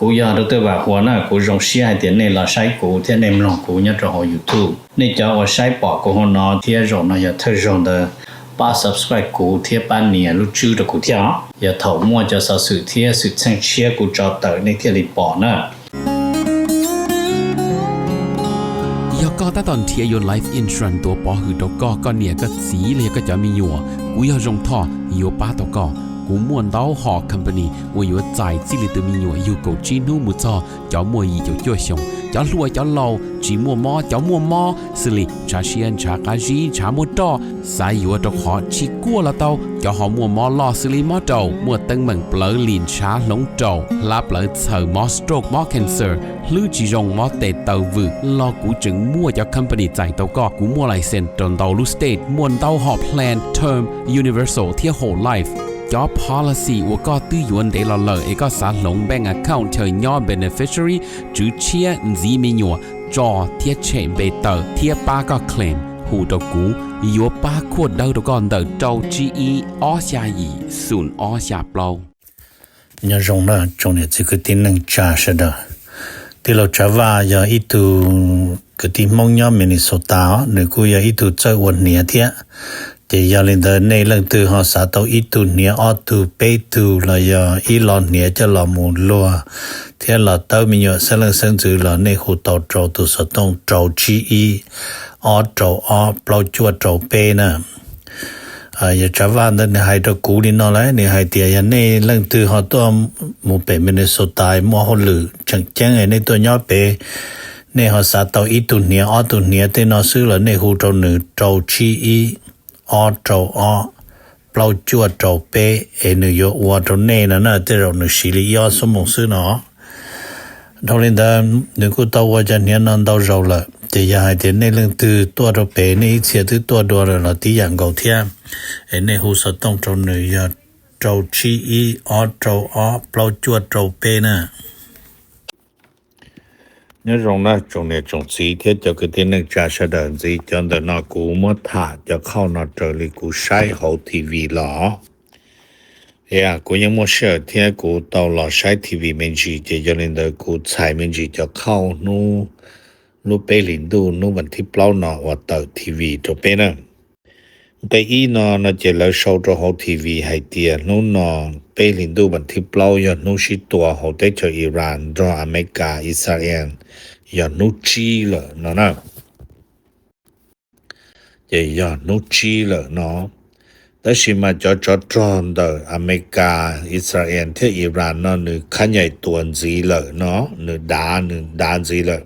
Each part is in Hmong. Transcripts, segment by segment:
Kuv yog Dr. Vam Huas na, kuv zoo siab hais tias nej los saib kuv thiab nej mloog kuv nyob rau hauv YouTube. Nej cov uas saib pom kuv hauv no thiab zaum no yog thawj zaug ntawd, pab subscribe kuv thiab pab nias lub tswb rau kuv thiab os. Yog thaum muaj cov xov xwm thiab xwm txheej tshiab kuv tso tawm nej thiaj li pom na. Yog koj tab tom nrhiav yuav life insurance tuav pov hwm rau koj, koj niam koj txiv los yog koj cov me nyuam, kuv yog Zoo Thoj yuav pab tau koj. Kuv muaj ntau hom company uas yuav txais txij li tus me nyuam yug kaum tsib hnub mus txog cov muaj yim caum cuaj xyoos, cov hluas cov laus, tsis muaj mob cov muaj mob, xws li ntshav siab ntshav qab zib ntshav muaj roj, xav yuav rau qhov tsis kuaj los tau, cov ho muaj mob loj xws li mob raum, muaj teeb meem plawv lim ntshav hloov raum, hlab plawv txhaws, mob stroke mob cancer, hlwb tsis zoo mob tes taw vwm los kuv tseem muaj cov company txais tau koj. Kuv muaj license rau ntau lub state, muaj ntau hom plan term, universal thiab whole life. Cov policy uas koj twb yuav ntev los lawm es koj xav hloov bank account chaw nyob beneficiary, tswv tshiab, ntxiv me nyuam, tso thiab tshem npe tawm thiab pab koj claim, hu rau kuv, yuav pab khuaj dawb rau koj ntawm rau tsib ib ob xya yim xoom ob xya plaub. Nyob zoo na tsoom niam txiv kwv tij neej tsa sawv daws. Tij laug Tsav Vaj yog ib tug kwv tij Hmoob nyob Minnesota os, nws kuj yog ib tug txawj ua hniav thiab. Ces yog li ntawd nej leej twg ho xav tau ib tug hniav ob tug peb tug los yog ib lo hniav coj los mus luag thiab los tawb me nyuam xeeb leej xeeb ntxwv los nej hu tau rau tus xov tooj rau tsib ib ob rau ob plaub cuaj rau peb na. Yog Tsav Vaj ntawd nws hais rau kuv li no lawm, nws hais tias yog nej leej twg ho tuaj mus pem Minnesota muaj hauj lwm tseem ceeb nej tuaj nyob pem, nej ho xav tau ib tug hniav ob tug hniav tej no xwb los nej hu rau nws rau tsib ib ob rau ob plaub cuaj rau peb es nws yuav ua rau nej no na, tej zaum nws siv li ib ob xuab moos xwb no. Dhau li ntawd nws kuj tau ua cov hniav no ntau zaus lawm, ces yog hais tias nej leej twg tuaj rau pem nej ib txhia twb tuaj dua lawm los tib yam nkaus thiab, es nej hu xov tooj rau nws yog rau tsib ib ob rau ob plaub cuaj rau peb na. Nyob zoo na tsoom niam tsoom txiv thiab cov kwv tij neej tsa sawv daws, ntxiv cov ntawm no kuv muab tham cov khauj no raws li kuv saib hauv T V los. Kuv yeej muaj sij hawm thiab kuv tau los saib T V me ntsis, ces yog li ntawd kuv txhais me ntsis cov khauj hnub lub peb hlis ntuj hnub vas thib plaub no uas tawm T V rau peb na. Nqe ib no no ces lawv sau rau hauv T V hais tias hnub no peb hlis ntuj vas thib plaub yog hnub sib tua hauv teb chaws Iran nrog Amelikas Israel, yog hnub tsib lawm no na. Ces yog hnub tsib lawm no, tab sis mas cov tsov rog ntawm Amelikas, Israel thiab Iran no nws khab nyaim tuas ntxiv lawm no, nws dav, nws dav ntxiv lawm.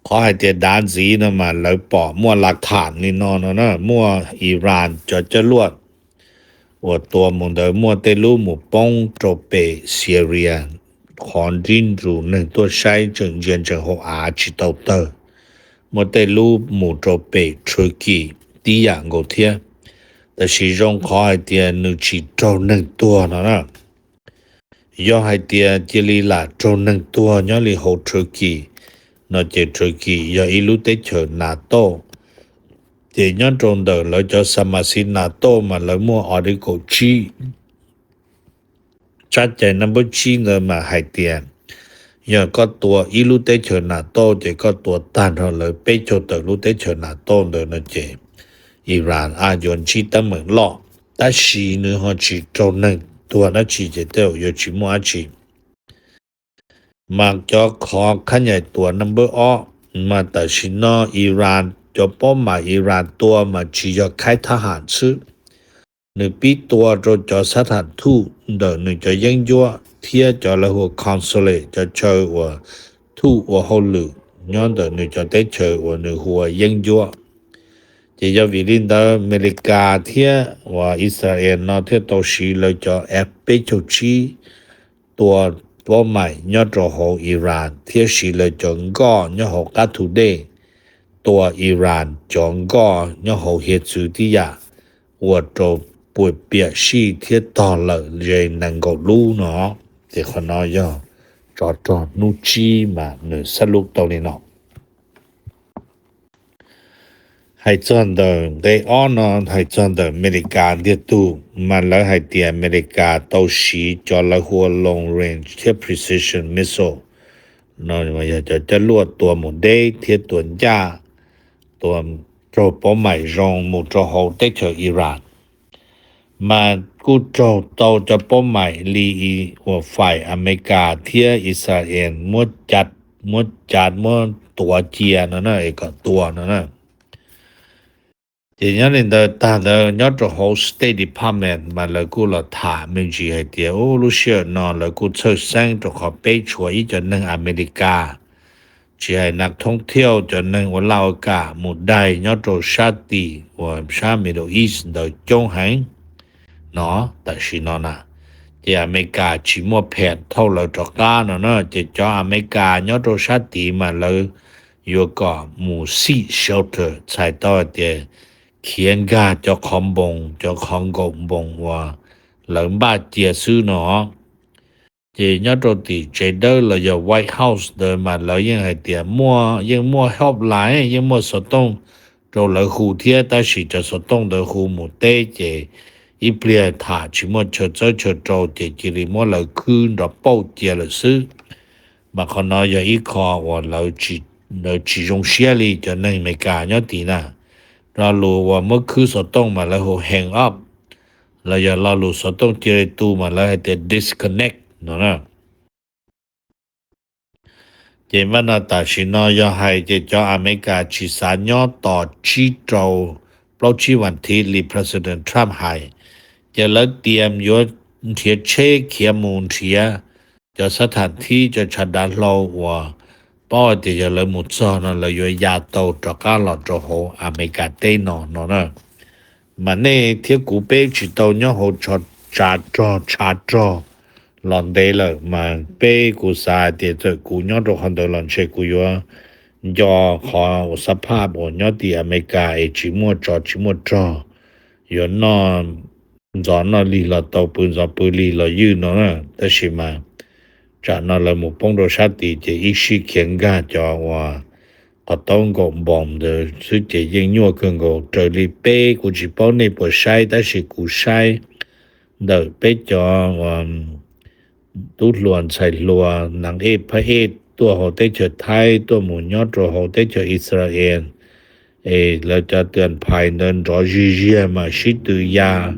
Qhov hais tias dav ntxiv no mas lawv pom muaj lav tham li no no na, muaj Iran cov coj luaj uas tua mus ntawd muaj tej lub mus poob rau pem Syria, qhov nrib nrus neeg tuaj saib tseem ntsia ntsees hauv av tsis tau tawg. Muaj tej lub mus rau pem Turkey tib yam nkaus thiab, tab sis zoo qhov hais tias nws tsis raug neeg tuag no na. Yog hais tias cia li lam raug neeg tuag nyob li hauv Turkey no ces Turkey yog ib lub teb chaws NATO, ces nyob rau ntawm lawv cov xa mas xi NATO mas lawv muaj Article tsib, tsab cai number tsib ntawd mas hais tias yog koj tua ib lub teb chaws NATO ces koj tua tag nrho lawv peb caug tawm lub teb chaws NATO ntawd no ces Iran a yuav ntsib teeb meem loj, tab sis nws ho tsis raug neeg tuag dab tsi ces tej zaum yuav tsis muaj dab tsi. Mas cov qhov khab nyaim tuas number ob, mas tam sim no Iran cov paub mas Iran tua mas tsis yog khaib thab ham xwb, nws pib tua rau cov xab tham thuj ntawm nws cov yeeb ncuab thiab cov lawv hu ua consulate, cov chaw uas thuj ua hauj lwm nyob ntawm nws cov teb chaws uas nws hu ua yeeb ncuab. Ces yog vim li ntawd Amelikas thiab uas Israel no thiaj tau siv lawv cov F peb caug tsib tua paub mais nyob rau hauv Iran thiab siv lawv cov nkoj nyob hauv qab thu dej tua Iran cov nkoj nyob hauv hiav txwv tib yam, ua rau puas piam sij thiab tog lawm ze nees nkaum lub no. Ces qhov no yog tsov rog hnub tsib mas nws xab lub tau li no. Hais txog ntawm nqe ob no, hais txog ntawm Amelikas ntiag tug, mas lawv hais tias Amelikas tau siv cov lawv hu ua long range thiab precision missile no, yog cov coj luaj tua mus deb thiab tua ncaj, tua raug paub maim zoo mus rau hauv teb chaws Iran. Mas kuj raug tau cov paub maim li uas faim Amelikas thiab Israel muab cav, muab cav muab tuav cia no na, es kom tua no na. Ces nyob li ntawd tag ntawd nyob rau hauv State Department mas lawv kuj los tham me ntsis hais tias, u, lub sij hawm no lawv kuj txhawj xeeb rau qhov peb tshuav ib cov neeg Amelikas, tsis hais nas thoob thiauj, cov neeg ua laj ua kam mus daig nyob rau sab tim uas sab Middle East ntawd coob heev no tam sim no na. Ces Amelikas tsis muaj phem thauj lawv rov qab no na, ces cov Amelikas nyob rau sab tid mas lawv yuav kom mus seek shelter, txhais tau hais tias khiav nkag cov qhov npoos, cov qhov nkaum npoos uas lawv npaj cia xwb no. Ces nyob rau tim tsev dawb los yog White House ntawd mas lawv yeej hais tias muaj, yeej muaj helpline, yeej muaj xov tooj rau lawv hu thiab, tab sis cov xov tooj ntawd hu mus teb ces ib pliag tham tsis muaj chaw txawb chaw rau ces cia li muab lawv khwb nrov pauj cia lawm xwb. Mas qhov no yog ib qho uas lawv tsis zoo siab li cov neeg Amelikas nyob tid na. Lo lus uas muab khwb xov tooj mas lawv hu hang up, los yog lo lus xov tooj cia li tu mas lawv hais tias disconnect no na. Ces npaj no tam sim no yog hais ces cov Amelikas tsis xav nyob tos tsib rau plaub tsib vas thiv li President Trump hais, ces lawv tias yuav nrhiav tsheb khiav mus nrhiav cov xab tham thib, cov tshav dav hlau uas paub hais tias yog lawv mus txog no lawv yuav ya tau rov qab los rau hauv Amelikas teb no no na. Mas nej thiab kuv peb tsis tau nyob hauv tsav rog tshav rog los ntev lawm, mas peb kuv xav hais tias txawm kuv nyob rau qhov ntawd los ntshe kuv yuav nco qhov uas xab phaj uas nyob tim Amelikas es tsis muaj tsov tsis muaj rog, yuav noj ntxov noj lig los tau, pw ntxov pw lig los ywj no na. Tab sis mas tsam no lawv mus poob rau sab tid ces ib sij khiav nkag cov uas qhov taub nkaum npoos ntawd xwb ces yeej nyuaj kawg nkaus. Raws li peb, kuv tsis paub nej puas saib, tab sis kuv saib ntawm peb cov tub hluas ntxhais hluas, nas ej phab ej tuaj hauv teb chaws Thaib tuaj mus nyob rau hauv teb chaws Israel, es lawv cov tuam phais ntawd nrov zig ziag mas sib tw ya.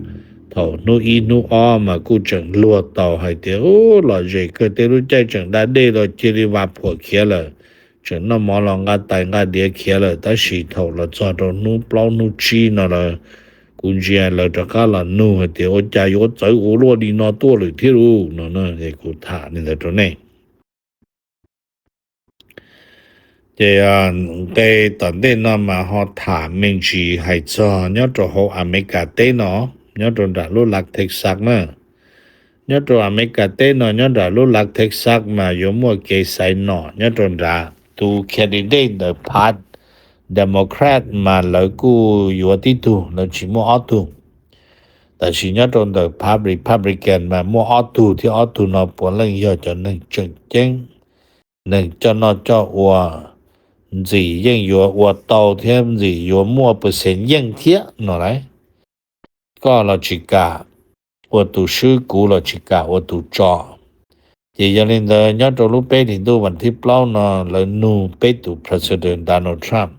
Thaum hnub ib hnub ob mas kuj tseem luag taus hais tias, u, lom zem kawg, tej lub caij tseem da dej los cia li vas phuam khiav lawm, tseem noj mov los nqa tais nqa diav khiav lawm. Tab sis thaum los txog rau hnub plaub hnub tsib no lawm, kuv ntsia lawv rov qab los nug hais tias, ua cas yuav txawv ua luaj li no tuaj lawm thiab lauj no na. Es kuv tham li ntawd rau nej. Ces nqe tom ntej no mas ho tham me ntsis hais txog nyob rau hauv Amelikas teb no, nyob rau nram lub lav Texas na. Nyob rau Amelikas teb no, nyob nram lub lav Texas mas yuav muaj kev xaiv nom nyob rau nrad. Tus candidate ntawm phav Democrat mas lawv kuj yuav tib tug, lawv tsis muaj ob tug. Tab sis nyob rau ntawm phav Republican mas muaj ob tug thiab, ob tug no puav leej yog cov neeg tseem ceeb, neeg coj noj coj ua, ntxim yeej yuav ua tau thiab ntxim yuav muaj percent yeej thiab no lauj. Koj los tsis kam ua tus swb, kuv los tsis kam ua tus tso. Ces yog li ntawd nyob rau lub peb hlis ntuj vas thib plaub no lawv nug peb tus President Donald Trump.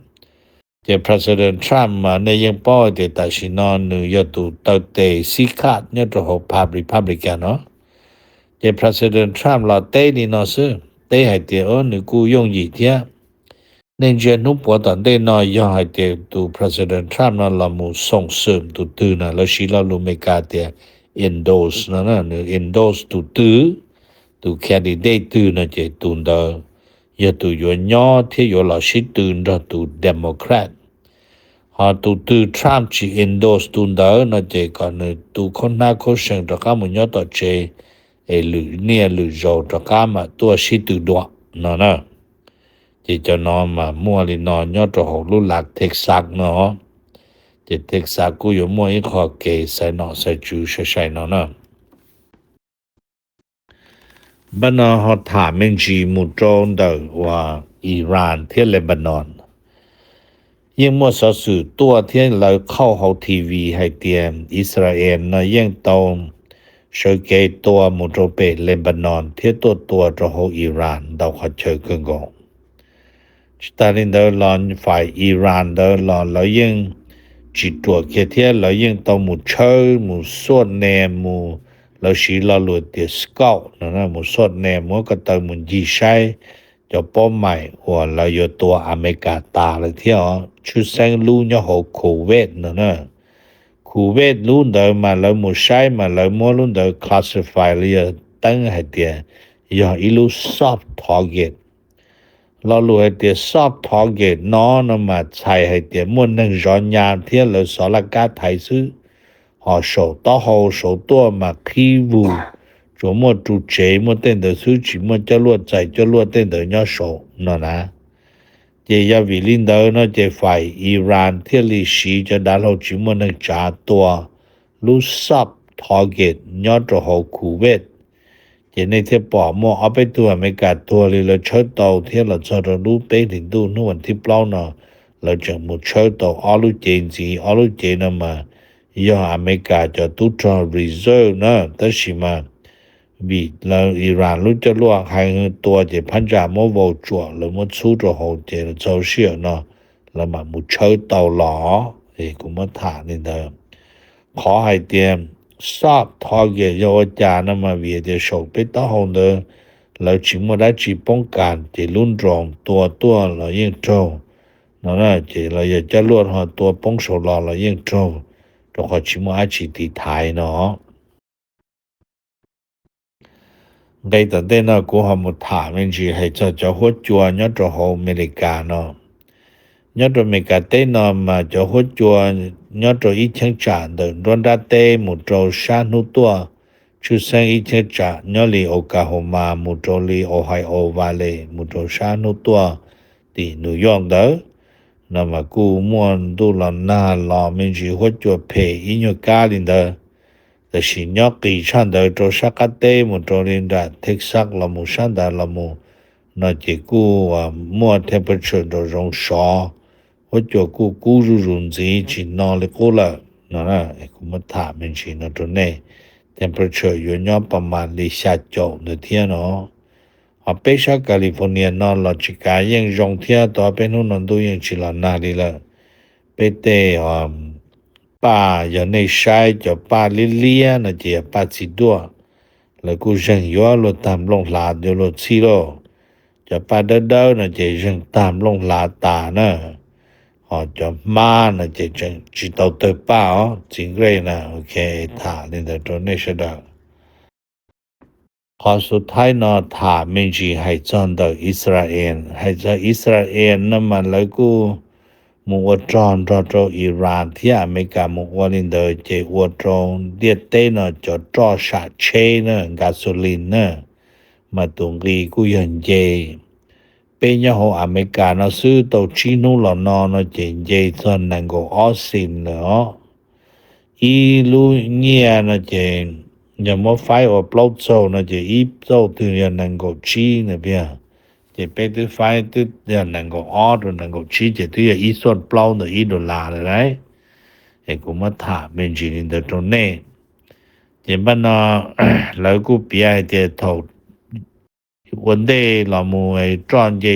Ces President Trump mas nej yeej paub tias tam sim no nws yog tus taw tes xib khaj nyob rau hauv phav Republican no. Ces President Trump los teb li no xwb, teb hais tias, o, nws kuj yooj yim thiab. Nej ntsia hnub puav tom ntej no yog hais tias tus President Trump no los mus xoom xwm tus twg na, lawv siv lo lus Meskas tias endorse no, nws endorse tus twg, tus candidate twg no ces tus ntawd yog tus yuav nyob thiab yuav los sib tw nrog tus Democrat. Ho tus twg Trump tsis endorse tus ntawd no ces kom nws tu khaub hnab khaub seeg rov qab mus nyob tom tsev, es lwm niaj lwm zaus rov qab mam tuaj sib tw dua no na. Ces cov no mas muaj li no nyob rau hauv lub lav Texas no. Ces Texas kuj yuav muaj ib qho kev xaiv nom xaiv tswv sai sai no na. Npaj no ho tham me ntsis mus rau ntawm uas Iran thiab Lebanon. yeej muaj xov xwm tuaj thiab lawv qhauj hauv T V hais tias Israel no yeej tau sawv kev tua mus rau pem Lebanon thiab tuaj tua rau hauv Iran ntau qhov chaw kawg nkaus. Tsis tas li ntawd los fais Iran ntawd los lawv yeej tsis ruam kiag thiab lawv yeej tau mus tshawb mus xuaj ne mus, lawv siv lo lus tias scout no, mus xuaj ne muab ko taw mus ncig saib cov pob maim uas lawv yuav tua Amelikas tas lawm thiab os. Tshwj xeeb lub nyob hauv Kuwait no na. Kuwait lub ntawd mas lawv mus saib mas lawv muab lub ntawd classify li yog teeb hais tias yog ib lub soft target. Lo lus hais tias soft target no no mas txhais hais tias muaj neeg zov nyas thiab lawv xov laj kab thaiv xwb, ho saum taub hau saud tuaj mas qhib vug, tsuas muaj ru tsev muaj tej ntawd xwb tsis muaj coj luaj txais coj luaj tej ntawd nyob saud no na. Ces yog vim li ntawd no ces fais Iran thiaj li siv cov dav hlau tsis muaj neeg tsav tua lub soft target nyob rau hauv Kuwait. Ces nej thiaj pom muaj ob peb tug Amelikas tuag li lawv tshawb tau thiab los txog rau lub peb hlis ntuj hnub vas thib plaub no lawv tseem mus tshawb tau ob lub cev ntxiv. Ob lub cev no mas yog Amelikas cov tub rog reserve na, tab sis mas vim lawv Iran lub coj luaj hais tua ces phab ntsa muab vau tsuam lawv muab txhub rau hauv ces lawv txog sij hawm no lawv mam mus tshawb tau los. Kuv muab tham li ntawd. Qhov hais tias soft target yog ua cas no mas vim tias saum peb taub hau ntawd lawv tsis muaj dab tsi poob kas ces lub nroos tua tuaj los yeej raug no, ces los yog coj luaj ho tua poob saud los los yeej raug, rau qhov tsis muaj dab tsi tiv thaiv no. Nqe tom ntej no kuv ho mus tham me ntsis hais txog cov huab cua nyob rau hauv Amelikas no. Nyob rau Amelikas teb no mas cov huab cua nyob rau ib cheeb tsam ntawm nruab nrab teb mus rau sab hnub tuaj, tshwj xeeb ib cheeb tsam nyob li Oklahoma mus rau li Ohio Valley mus rau sab hnub tuaj tim New York ntawd no mas kuj muaj ntuj los nag los me ntsis huab cua phem ib nyuag kab li ntawd. Tab sis nyob qis tshaj ntawd rau sab qab teb mus rau li nram Texas los mus sab ntawd los mus no ces kuj muaj temperature nraum zoov sov, huab cua kuj kub zuj zus ntxiv tsis no li qub lawm no. Kuv muab tham me ntsis no rau nej, temperature yuav nyob pas mas li xya caum ntawd thiab no. Ho peb sab California no los tsis kav yeej zoo thiab, tau peb hnub no ntuj yeej tsis los nag li lawm. Peb tej paj, yog nej saib cov paj liab liab no ces yog paj txiv duaj, lawv kuj zeeg yuav luag tag nplooj hlav yuav luag txhij lauj. Cov paj dawb dawb no ces zeeg tag nplooj hlav tas na. Ho cov hmab no ces tseem tsis tau tawg paj os. Txiv nqe na, ok, tham li ntawd rau nej sawv daws. Qhov xub thaib no tham me ntsis hais txog ntawm Israel. Hais txog Israel no mas lawv kuj mus ua rog nrog rau Iran thiab Amelikas mus ua li ntawd ces ua rau ntiaj teb no cov roj sam tsheb na, gasoline na, mas tus nqi kuj yog nce. Peb nyob hauv Amelikas no xwb tau tsib hnub los no no ces nce txog nees nkaum ob xim lawm os. Ib lub nyiaj no ces yog muab faib ua plaub txaug no ces ib txaug twg yog nees nkaum tsib na. Ces peb twb faib twb yog nees nkaum ob rau nees nkaum tsib ces twb yog ib xuaj plaub ntawm ib dollar lawm lauj. Es kuv muab tham me ntsis li ntawd rau nej. Ces npaj no lawv kuj piav hais tias thaum ua ntej los mus roj nce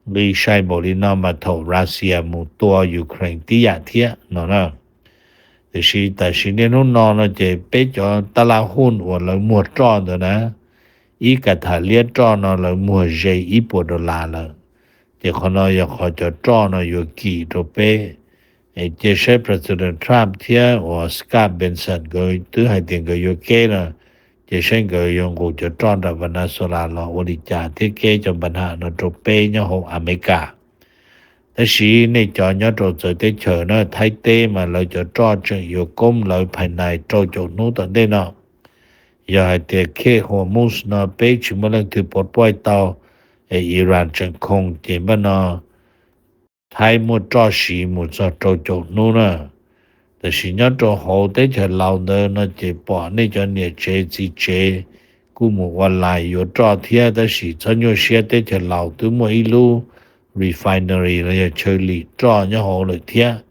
nqi sai npaum li no mas thaum Russia mus tua Ukraine tib yam thiab no na. Tiam sis tam sim niaj hnub no no ces peb cov tab laj huj uas lawv muag roj ntawd na, ib ka tham liab roj no lawv muag ze ib puas dollar lawm. Ces qhov no yog qhov cov roj no yuav kim rau peb. Cia saib President Trump thiab uas Scott Bessent nkawd twb hais tias nkawd yuav keb no, ces saib nkawd yuav nqus cov roj nram Venezuela los ua li cas thiab keb cov npa ham no rau peb nyob hauv Amelikas. Tab sis nej cov nyob rau txawv teb chaws na, Thaib teb mas lawv cov roj tseem yuav koob lawv phais nais rau caum hnub tom ntej no. Yog hais tias khej Hormuz no peb tsis muaj leej twg pov puaij tau, es Iran tseem khoo ces npaj no Thaib muaj roj siv mus txog rau caum hnub na. Tab sis nyob rau hauv teb chaws Laus ntawd no ces pom nej cov niam tsev txiv tsev kuj mus ua lais yuav roj thiab, tab sis txhob nyuaj siab, teb chaws Laus twb muaj ib lub refinery los yog chaw lim roj nyob hauv lawm thiab.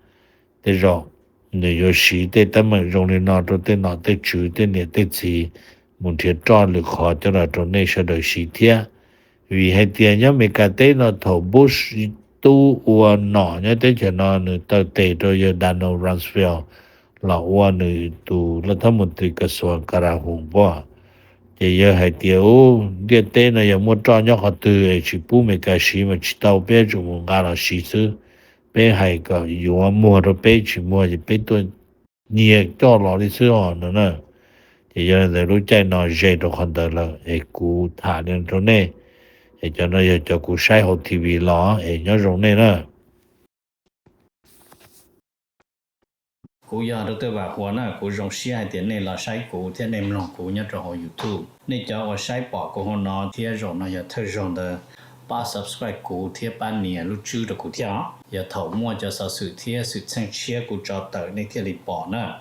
Tej zaum nws yuav siv tej teeb meem zoo li no rau tej nom tej tswv tej niam tej txiv mus nrhiav roj lwm qhov coj los rau nej sawv daws siv thiab. Vim hais tias nyob Amelikas teb no thaum Bush tub ua nom nyob teb chaws no nws taw tes rau yawg Donald Rumsfeld los ua nws tus laj thab mus tris kas xuas ka ra hum npua. Ces yawg hais tias, u, ntiaj teb no yog muaj roj nyob qhov twg es tsis pub Amelikas siv mas tsis tau, peb yuav tsum mus nqa los siv xwb. Peb hais kom yuav muag rau peb, tsis muag ces peb tuaj nyiag coj los li xwb os no na. Ces yog li ntawd lub caij no ze rau qhov ntawd lawm es kuv tham li no rau nej. Es cov no yog cov kuv saib hauv T V los es nyob zoo nej na. Kuv yog Doctor Vam Huas na, kuv zoo siab hais tias nej los saib kuv thiab nej mloog kuv nyob rau hauv YouTube. Nej cov uas saib pom kuv hauv no thiab zaum no yog thawj zaug ntawd, pab subscribe kuv thiab pab nias lub tswb rau kuv thiab os. Yog thaum muaj cov xov xwm thiab xwm txheej tshiab kuv tso tawm nej thiaj li pom na.